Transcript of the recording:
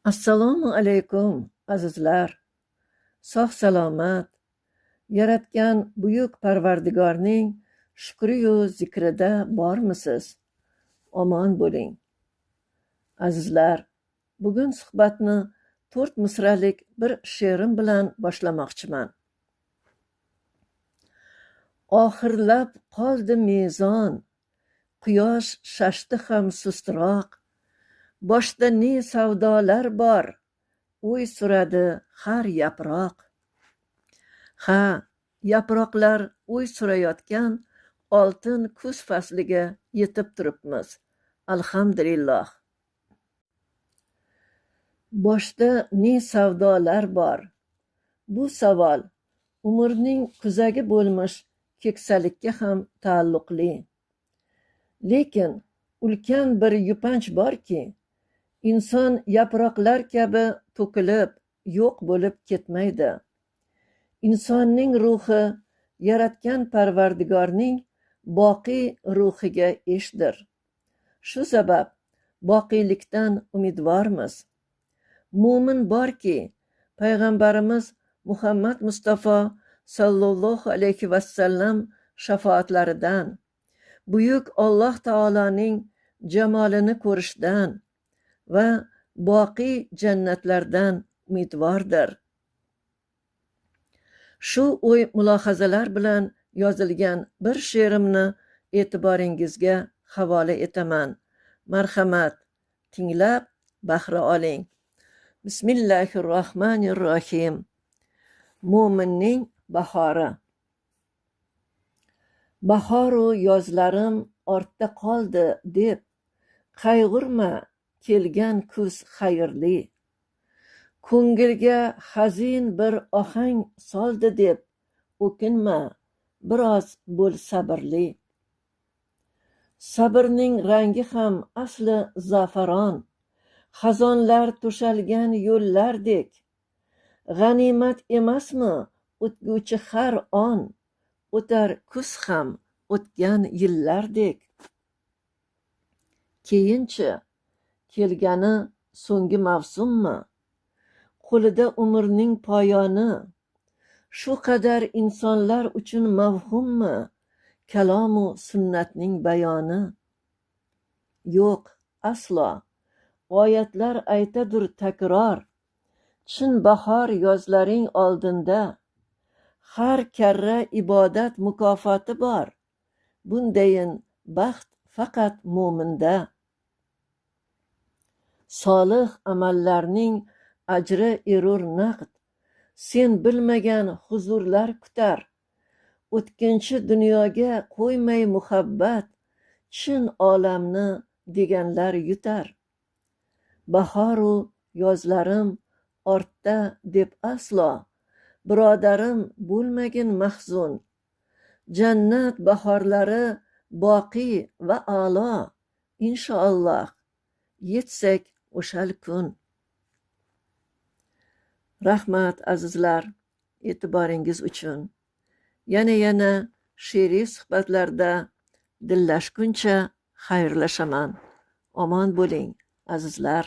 Assalomu alaykum, azizlar. Sog' salomat, yaratgan buyuk Parvardigorning shukriyu zikrida bormisiz? Omon bo'ling. Azizlar, bugun suhbatni 4 misralik bir she'rim bilan boshlamoqchiman. Oxirlab qoldi mezon, quyosh shashdi ham sustroq. Boshda ne savdolar bor, o'y suradi har yaproq. Ha, yaproqlar o'y surayotgan oltin kuz fasliga yetib turibmiz. Alhamdulillah. Boshda ne savdolar bor? Bu savol umrning kuzagi bo'lmish keksalikka ham taalluqli. Lekin ulkan bir yupanch borki, inson yaproqlar kabi to'kilib, yo'q bo'lib ketmaydi. Insonning ruhi yaratgan Parvardigorning boqiy ruhiga eshdir. Shu sabab boqiylikdan umidvormiz. Mo'min borki, payg'ambarimiz Muhammad Mustafa sallallohu alayhi vasallam shafoatlaridan, buyuk Alloh taoloning jamolini ko'rishdan va boqiy jannatlardan umidvordir. Shu o'y mulohazalar bilan yozilgan bir she'rimni e'tiboringizga havola etaman. Marhamat, tinglab bahra oling. Bismillahirrohmanirrohim. Mo'minning bahori. Bahoru yozlarim ortda qoldi deb qayg'urma, kelgan kuz xayrli. Ko'ngilga hazin bir ohang soldi deb o'kinma, biroz bo'l sabrli. Sabrning rangi ham asli zafaron, xazonlar to'shalgan yo'llardek. G'animat emasmi o'tguvchi har on, o'tar kuz ham o'tgan yillardek. Keyinchi, kelgani so'nggi mavsummi? Qo'lida umrning poyoni. Shu qadar insonlar uchun mavhummi kalomu sunnatning bayoni? Yo'q, aslo. Oyatlar aytadur takror. Chin bahor yozlaring oldinda. Har karra ibodat mukofoti bor. Bundayin baxt faqat mo'minda. Solih amallarning ajri erur naqd. Sen bilmagan huzurlar kutar. O'tkinchi dunyoga qo'ymay muhabbat, chin olamni deganlar yutar. Bahoru yozlarim ortda deb aslo, birodarim bo'lmagin mahzun. Jannat bahorlari boqiy va a'lo, inshaalloh yetsak o'shal kun. Rahmat, azizlar, e'tiboringiz uchun. Yana she'riy suhbatlarda dillashguncha xayrlashaman. Omon bo'ling, azizlar.